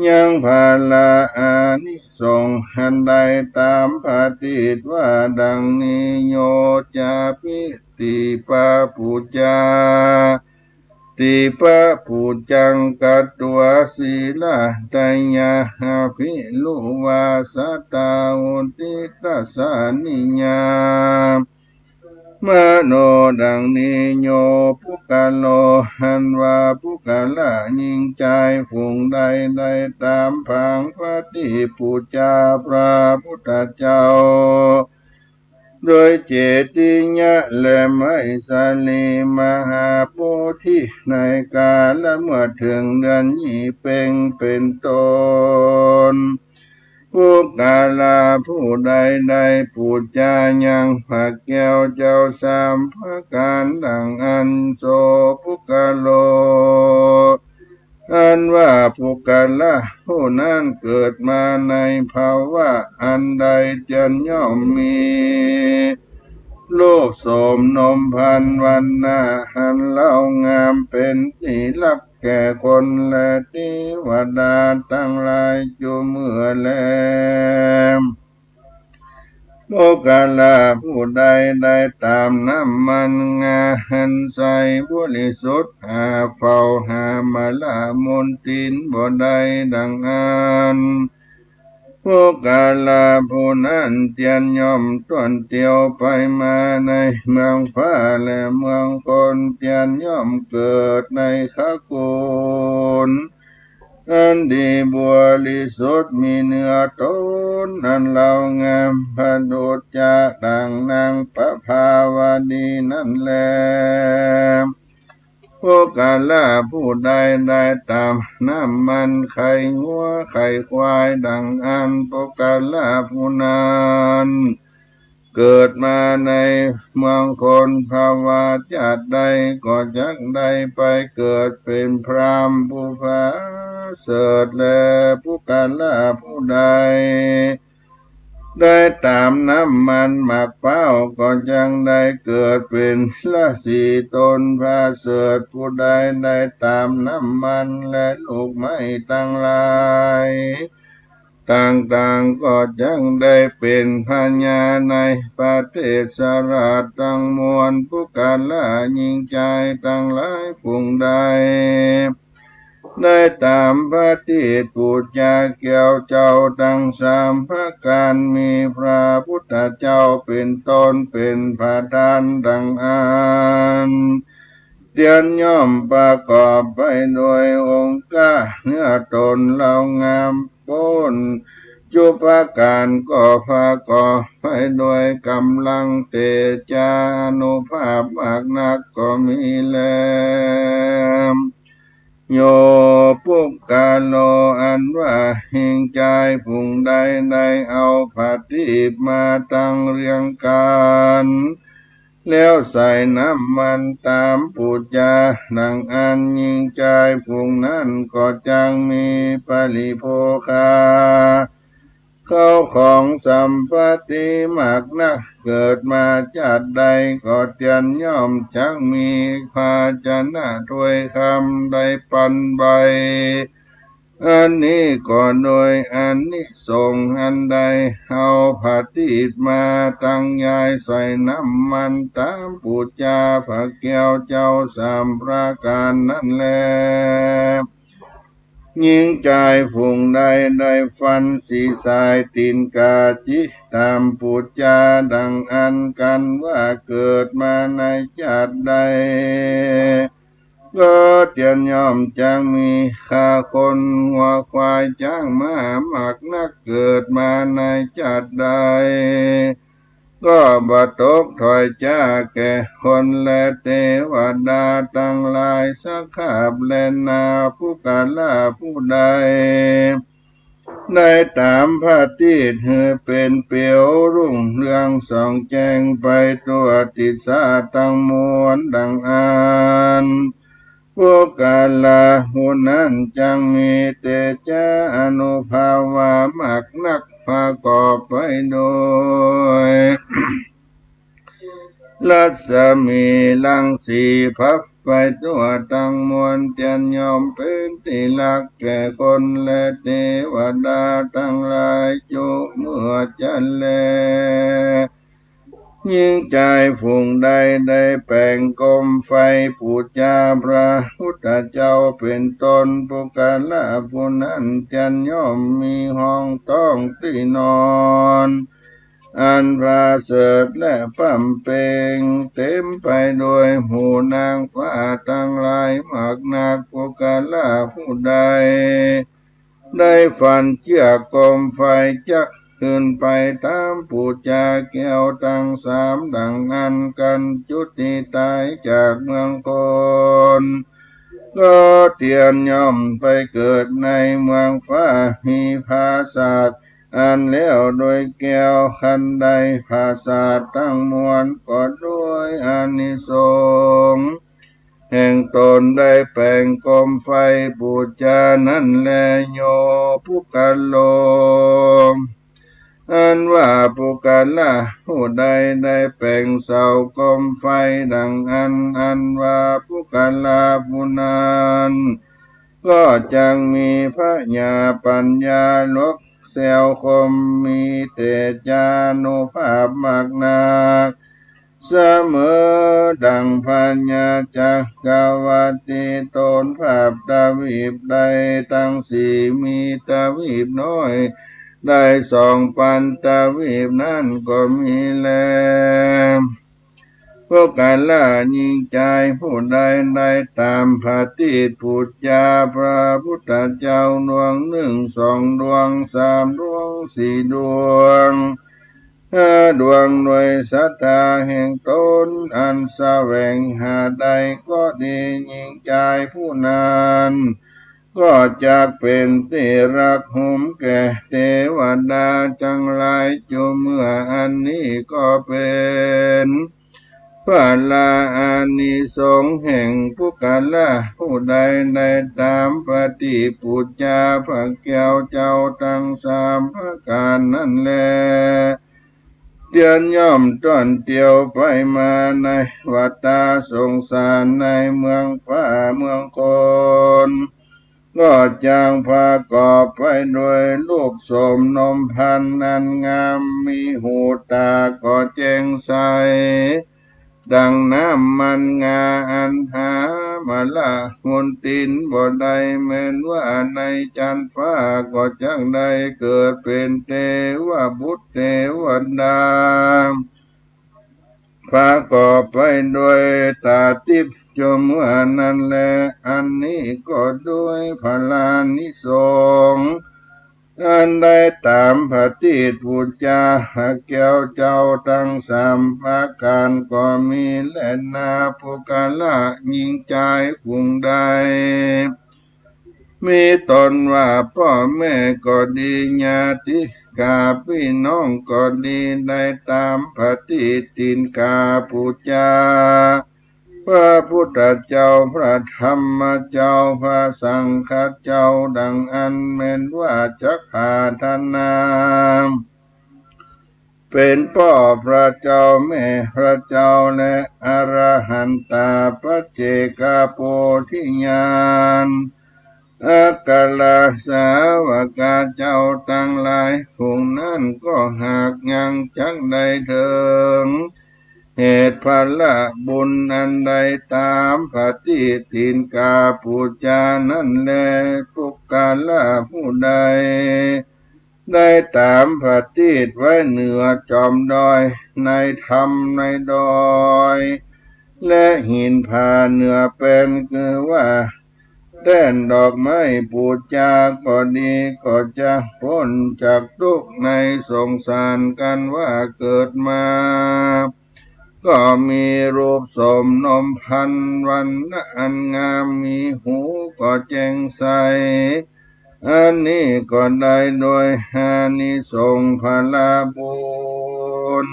ยังพละอานิสงส์อันได้ต๋ามพระอาทิตย์ว่าดังนี้ โย จะ ปิ ติ ปะ ปุจจา ติ ปะ ปุจจัง กัตวา สีลา ทะยา อะภิ รุ วา สะตา หุ ติ ตัสสา นิ ยา มะ โน ดังนี้ โย ปุคคะโล อันว่าปุคคละญิงจายฝูงใดได้ต๋ามผางพระอาทิตย์ปู๋จาพระพุทธเจ้า โดยเจติยะและไมสาลีมหาโพธิในกาละเมื่อเถิงเดือนยี่เป็งเป๋นต้น ปุคคละผู้ใดได้ปู๋จายังพระแก้วเจ้าสามประก๋านดังอั้น โส ปุคคะโล อันว่าปุคคละผู้นั้นเกิดมาในภาวะอันใด เตียนย่อมมี รูปโสมนมพรรณ วรรณะอันเล้างาม เป๋นตี้ฮักแก่คนและเตวดาตังหลายจุเมื่อแล ปุคคละผู้ใดได้ต๋ามน้ำมันงาอันใสบริสุทธิ์ หาเฝ้าหามาละมนทินบ่ได้ดังอั้น ปุคคละผู้นั้นเตียนย่อมต้วนเตียวไปมาในเมืองฟ้าและเมืองคน เตียนย่อมเกิดในขกูล อันดีบริสุทธิ์มีเนื้อต๋นอันเล้างาม ประดุจจะดั่งนางประภาวดีนั้นแล ปุคคละผู้ใดได้ต๋ามน้ำมันไข่งัวไข่ควายดังอั้น ปุคคละผู้นั้น เกิดมาในเมืองคน ภวชาติใดก็จักได้ไปเกิดเป๋นพราหมณ์ผู้ประเสริฐแล ปุคคละผู้ใดได้ต๋ามน้ำมันหมากพร้าวก็จักได้เกิดเป๋นราศีต๋นประเสริฐ ผู้ใดได้ต๋ามน้ำมันและลูกไม้ตังหลาย ต่างๆ ก็จักได้เป๋นพญาในประเทศราชตังมวล ปุคคละญิงจายตังหลายฝูงใด ได้ต๋ามพระอาทิตย์ปู๋จาแก้วเจ้าตังสามประก๋าน มีพระพุทธเจ้าเป๋นต๋นเป๋นประธานดังอั้น เตียนย่อมประกอบไปโดยองค์เกล้า เนื้อต๋นเล้างาม ป๊นจุประก๋าน ก็ประกอบไปโดยก๋ำลังเตจานุภาพมากนักก็มีแล โย ปุคคโล อันว่าญิงจายฝูงใดได้เอาผาตี้มาตั้งเรียงกั๋น แล้วใส่น้ำมันต๋ามปู๋จาดังอั้น ญิงจายฝูงนั้นก็จักมีปริโภคา เข้าของสัมปัตติมากนัก เกิดมาจาติใด ก็เตียนย่อมจักมีภาชนะถ้วยคำได้ปันไป อันนี้ก็โดยอานิสงส์อันได้เอาผาตีดมาตั้งยายใส่น้ำมันตามปู๋จาพระแก้วเจ้าสามประก๋านนั้นแล หญิงจายฝูงใดได้ฟันสีสายตีนกาจิตามปู๋จาดังอั้นกั๋นว่าเกิดมาในจาติใด ก็เตียนย่อมจักมีข้าคนงัวควายจ๊างม้ามากนัก เกิดมาในจาติใด ก็บ่ตกถ้อยจากแก่คนและเตวดาตังหลายสักคาบแลนา ปุคคละผู้ใด ได้ต๋ามผาตีดหื้อเป๋นเปียวรุ่งเรืองส่องแจ้งไปทั่วทิศาตังมวลดังอั้น ปุคคละผู้นั้นจักมีเตจาอานุภาวามากนัก ประกอบไปโดย รัศมีรังสีพับไปทั่วตังมวล เตียนย่อมเป๋นตี้ฮักแก่คนและเตวดาตังหลายจุเมื่อจั้นแล หญิงจายฝูงใดได้แป๋งโกมไฟปู๋จาพระพุทธเจ้าเป๋นต้น ปุคคละผู้นั้นเตียนย่อมมีห้องต๊องตี้นอน อันประเสริฐและป้ำเป๋ง เต๋มไปโดยหมู่นางฟ้าตังหลายมากนัก ปุคคละผู้ใด ได้ฟันเจื้อกโกมไฟจักขึ้นไปต๋ามปู๋จาแก้วตังสามดังอั้นกั๋น จุติต๋ายจากเมืองคน ก็เตียนย่อมไปเกิดในเมืองฟ้ามีผาสาทอันแล้วโดยแก้ว คันใดผาสาทตังมวลก็โดยอานิสงส์ แห่งต๋นได้แป๋งโกมไฟปู๋จานั้นแล โย ปุคคโล อันว่าปุคคละผู้ใดได้แป๋งเสาโกมไฟดังอั้น อันว่าปุคคละผู้นั้น ก็จักมีพญาปัญญาลบแซวคม มีเตจานุภาพมากนัก เสมอดังพญาจักรวรรดิ ตนภาพทวีปใดตังสี่ มีทวีปน้อยได้สองปันทวีปนั้นก็มีแล ปุคคละหญิงจายผู้ใดได้ต๋ามผาตีดปู๋จาพระพุทธเจ้าดวงนึ่งสองดวงสามดวงสี่ดวง ห้าดวงโดยศรัทธาแห่งต๋นอันแสวงหาได้ก็ดี หญิงจายผู้นั้น ก็จักเป๋นตี้ฮักโหมแก่เตวดาตังหลายจุเมื่อ อันนี้ก็เป๋น ผลาอานิสงส์แห่งปุคคละผู้ใดได้ต๋ามผาตีดปู๋จาพระแก้วเจ้าตังสามประก๋านนั้นแล เตียนย่อมต้อนเตียวไปมาในวัฏฏะสงสารในเมืองฟ้าเมืองคน ก็จักประกอบไปโดยรูปโสมนมพรรณอันงาม มีหูต๋าก็แจ้งใส ดังน้ำมันงาอันหามาละมนทินบ่ได้ แม้นว่าในจันทร์ฟ้าก็จักได้เกิดเป๋นเตวบุตรเตวดา ประกอบไปโดยต๋าทิพย์จุเมื่อนั้นแล อันนี้ก็โดยผลานิสงส์ อันได้ต๋ามผาตีดปู๋จาพระแก้วเจ้าตังสามประก๋านก็มีแลนา ปุคคละหญิงจายฝูงใด มีต๋นว่าป้อแม่ก็ดี ญาติกาปี้น้องก็ดี ได้ต๋ามผาตีดตีนกาปู๋จา พระพุทธเจ้า พระธรรมเจ้า พระสังฆเจ้า ดังอั้นแม้นว่าจักผาถนา เป๋นป้อพระเจ้าแม่พระเจ้าและอรหันตาปัจเจกโพธิญาณ อัครสาวกะเจ้าตังหลาย ฝูงนั้นก็หากยังจักได้เถิง เหตุผละบุญอันได้ต๋ามผะตีต ตีนกาปู๋จานั้นแล ปุคคละผู้ใด ได้ต๋ามผะตีตไว้เหนือจอมดอย ในถ้ำในดอย และหินผาเหนือแป้น คือว่าแต้นดอกไม้ปู๋จาก็ดี ก็จะป๊นจากตุ๊กข์ในสงสาร กันว่าเกิดมา ก็มีรูปโสมนมพรรณ วรรณะอันงาม มีหูก็แจ่งใส อันนี้ก็ได้โดยอานิสงส์ผละบุญ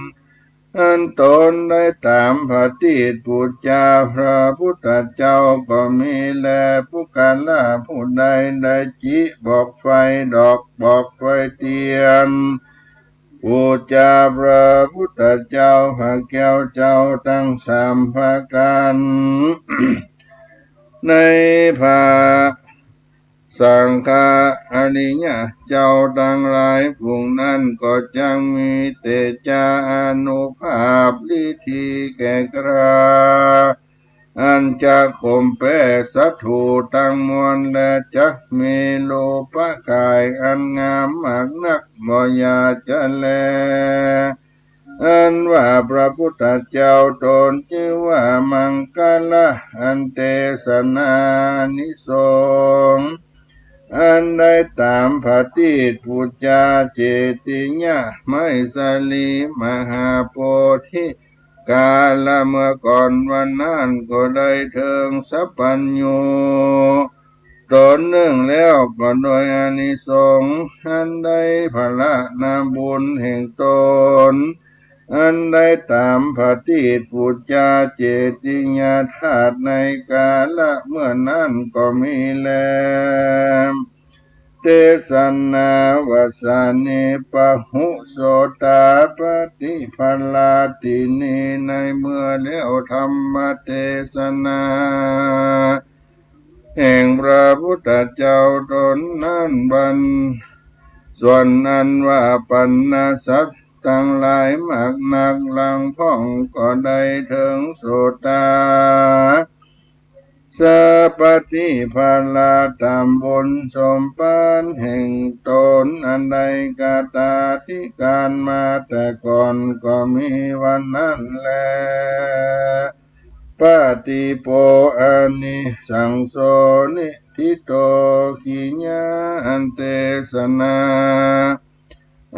อันต๋นได้ต๋ามผะตีตปู๋จาพระพุทธเจ้าก็มีแล ปุคคละผู้ใดได้จิบอกไฟดอก บอกไฟเตียน ปู๋จาพระพุทธเจ้าพระแก้วเจ้าตังสามประก๋าน ในพระสังฆะอริยะเจ้าตังหลาย ฝูงนั้นก็จักมีเตจาอานุภาพฤทธิแก่กล้า อันจะข่มแป้ศัตรูตังมวล และจักมีรูปกายอันงามมากนัก บ่อยากจะแล อันว่าพระพุทธเจ้าต๋นจื้อว่ามังคละ อันเตสนาอานิสงส์ อันได้ต๋ามผะตีตปู๋จาเจติยะไมสลีมหาโพธิ กาละเมื่อก่อนวันนั้นก็ได้เถิงสัพพัญญูต๋นนึ่งแล้ว ก็โดยอานิสงส์อันได้ผละนาบุญแห่งต๋น อันได้ต๋ามผะตีตปู๋จาเจติยธาตุในกาละเมื่อนั้นก็มีแล เตสนาวาสานิ ปะหุโสตาปฏิภาลาตินี ในเมื่อแล้วธรรมเตสนาแห่งพระพุทธเจ้าต๋นนั้นบัน ส่วนอันว่าบรรดาสัตว์ตังหลายมากนัก หลังพ่องก็ได้เถิงโสตา สาปฏิภาลาต๋ามบุญสมปานแห่งต๋น อันได้กตาธิการมาแต่ก่อนก็มีวันนั้นแล ปะติโปอานิสังโส นิทธิโต กิยา อันเตสนา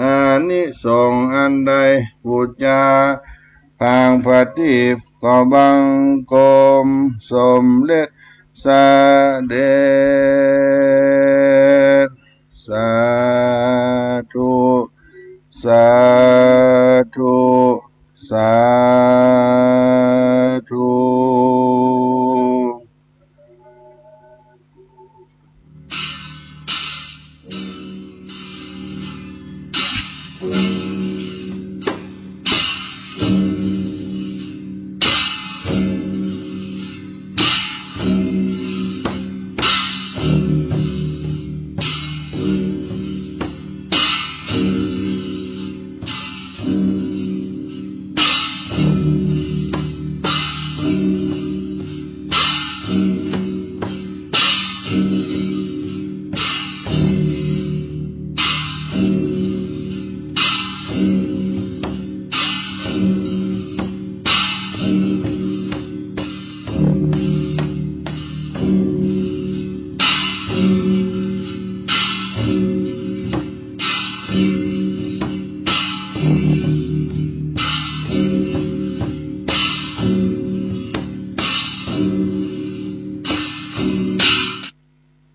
อานิสงส์อันได้ปู๋จาผางประทีปก็บังคมสำเร็จเสด็จ สาธุ สาธุ สาธุ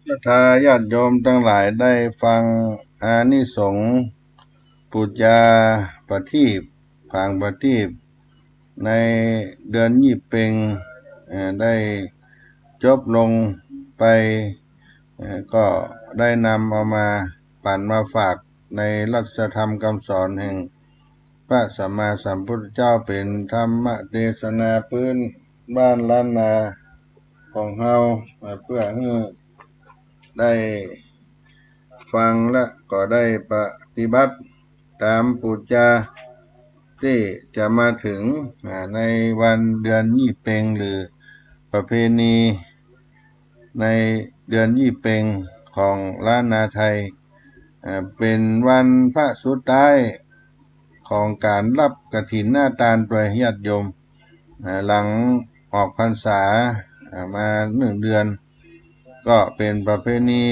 ศรัทธาญาติโยมตังหลายได้ฟังอานิสงส์ปู๋จาประทีป ผางประทีป ในเดือนยี่เป็ง เอ่อ ได้จบลงไป เอ่อ ก็ได้นำเอามาปั๋นมาฝากในรัตธรรมกำสอนแห่ง พระสัมมาสัมพุทธเจ้า เป๋นธรรมเตสนาปื๊นบ้านล้านนาของเฮา เปื้อหื้อได้ฟังและก็ได้ปฏิบัติต๋ามปู๋จาตี้จะมาเถิง อ่า ในวันเดือนยี่เป็ง หรือประเพณี ในเดือนยี่เป็งของล้านนาไทย เอ่อ เป๋นวันพระสุดท้ายของก๋านฮับกฐินนาตานตวยญาติโยม เอ่อ หลังออกพรรษา เอ่อ มานึ่งเดือน ก็เป๋นประเพณี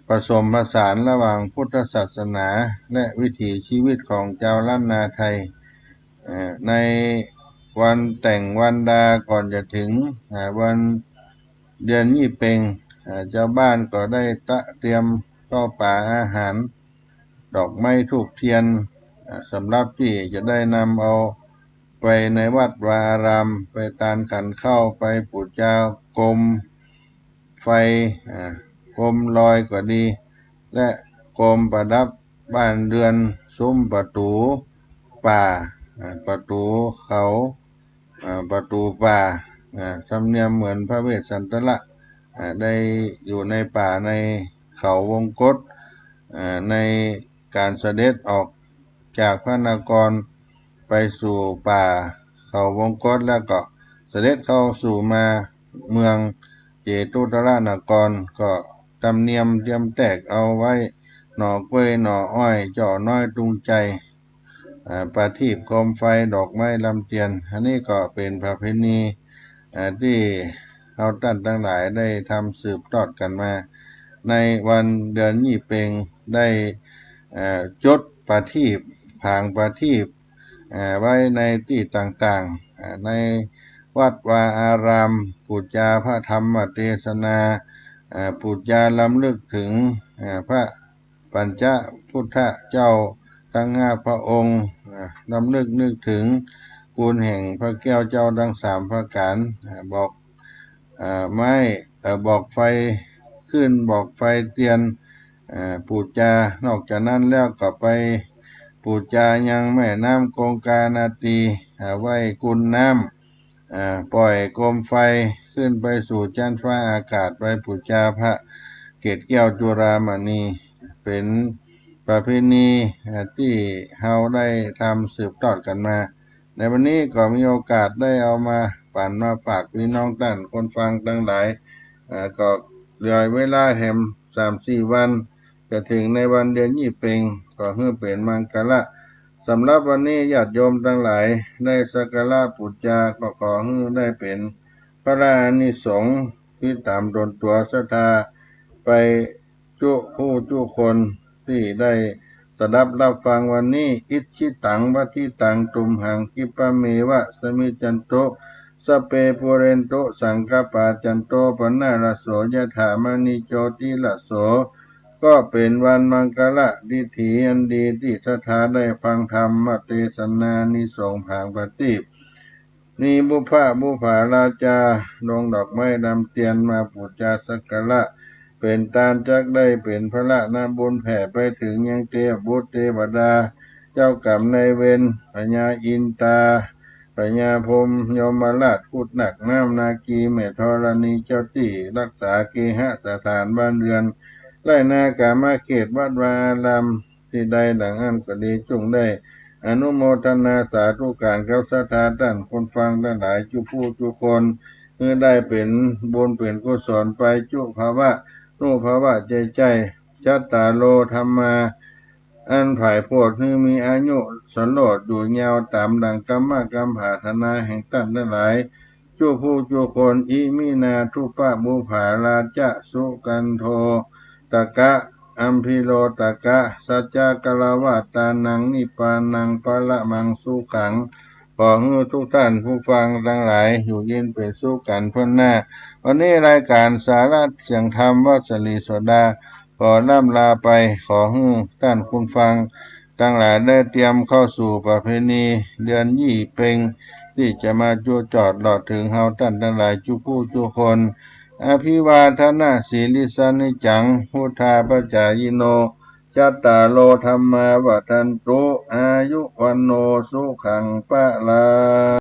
ผสมผสานระหว่างพุทธศาสนาและวิถีชีวิตของจาวล้านนาไทย เอ่อ ในวันแต่งวันดาก่อนจะเถิง อ่า วันเดือนยี่เป็ง อ่า จาวบ้านก็ได้ตระเตรียมข้าวป๋าอาหาร ดอกไม้ธูปเตียน อ่า สำหรับตี้จะได้นำเอาไปในวัดวาอาราม ไปตานขันข้าว ไปปู๋จากรมไฟ อ่า กรมลอยก็ดี และกรมประดับบ้านเรือน ซุ้มประตู๋ป่า อ่า ประตู๋เขา อ่า ประตู๋ป่า อ่า ธรรมเนียมเหมือนพระเวสสันตระ อ่า ได้อยู่ในป่าในเขาวงคต อ่า ในก๋านเสด็จออกจากพระนครไปสู่ป่าเขาวงคต แล้วก็เสด็จเข้าสู่มาเมืองเจตุตรนคร ก็ธรรมเนียมเตรียมแตกเอาไว้ หน่อกล้วย หน่ออ้อย จ้อน้อยตุงไจ อ่า ประทีปโคมไฟ ดอกไม้ลำเตียน อันนี้ก็เป๋นประเพณี อ่า ตี้เฮาต้านตังหลายได้ทำสืบทอดกั๋นมา ในวันเดือนยี่เป็งได้ เอ่อ จุดประทีป ผางประทีป เอ่อ ไว้ในตี้ต่างๆ อ่า ในวัดวาอาราม ปู๋จาพระธรรมเตสนา อ่า ปู๋จารำลึกเถิง อ่า พระ ปัญจพุทธเจ้าตังห้าพระองค์ อ่า รำลึกนึกเถิงคุณแห่งพระแก้วเจ้าตังสามประก๋าน อ่า บอก อ่า ไม้ เอ่อ บอกไฟขึ้น บอกไฟเตียน อ่า ปู๋จา นอกจากนั้นแล้วก็ไปปู๋จายังแม่น้ำคงคานาตี อ่า ไหว้กุนน้ำ อ่า ป่อยโคมไฟขึ้นไปสู่จั๊นฟ้าอากาศ ไปปู๋จาพระเกศแก้วจุฬามณี เป๋นประเพณี อ่า ตี้เฮาได้ทำสืบทอดกั๋นมา ในวันนี้ก็มีโอกาสได้เอามาปั๋นมาฝากปี้น้องต้านคนฟังตังหลาย อ่า ก็เหลือเวลาแหมสามสี่วัน จะเถิงในวันเดือนยี่เป็ง ก็หื้อเป๋นมังคละ สำหรับวันนี้ญาติโยมตังหลายได้สักการะปู๋จา ก็ขอหื้อได้เป๋นพระอานิสงส์ติดต๋ามตนตั๋วศรัทธาไปจุผู้จุคนตี้ได้สดับฮับฟังวันนี้ อิจฉิตัง ปัตถิตัง ตุมหัง คิปะเมวะ สะมิจฉันตุ สัพเพ ปูเรนตุ สังกัปปา จันโท ปนรสโส ยะถา มะณิ โชติรสโส ก็เป๋นวันมังคละดิถีอันดีตี้ศรัทธาได้ฟังธรรมเตสนานิสงส์ผางประทีป มีบุพพะบุปผาราจา ลงดอกไม้ลำเตียนมาปู๋จาสักการะ เป๋นตานจักได้เป๋นผละนบุญแผ่ไปเถิงยังเตวบุตรเตวดา เจ้ากรรมนายเวร พญาอินทรา พญาพรหม ยมราช ครุฑ นาคน้ำ นาคี แม่ธรณี เจ้าตี้ฮักษาเคหสถานบ้านเรือน ไร่นา กามเขต วัดวาอาราม ตี้ใดดังอั้นก็ดี จุ่งได้อนุโมทนาสาธุก๋านกับศรัทธาต้านคนฟังตังหลายจุผู้จุคน หื้อได้เป๋นบุญเป๋นกุศลไปจุภวะนุภวะใจ้ๆ จัตตาโร ธัมมา อันผายโพธิ หื้อมีอายุสโลชน์อยู่ยาวต๋ามดั่งกำมะกำผาถนาแห่งต้านตังหลาย จุผู้จุคน อิมินา ทุปปะบุปผาราจะ สุกันโทตกะ อัมพิโรตกะ สัจจะกะละวะตานัง นิพพานัง ปะระมังสุขัง ขอหื้อทุกต้านผู้ฟังตังหลายอยู่เย็นเป๋นสุขกั๋นถ้วนหน้า วันนี้รายก๋านสาระเสียงธรรมวัดศรีโสดา ขอร่ำลาไป ขอหื้อต้านคนฟังตังหลายได้เตรียมเข้าสู่ประเพณีเดือนยี่เป็ง ตี้จะมาจั่วจอดหลอดเถิงเฮาต้านตังหลายจุผู้จุคน อภิวาทนสีลิสสะนิจจัง วุฑฒาปจายิโน จัตตาโร ธัมมา วัฑฒันตุ อายุ วัณโณ สุขัง พลัง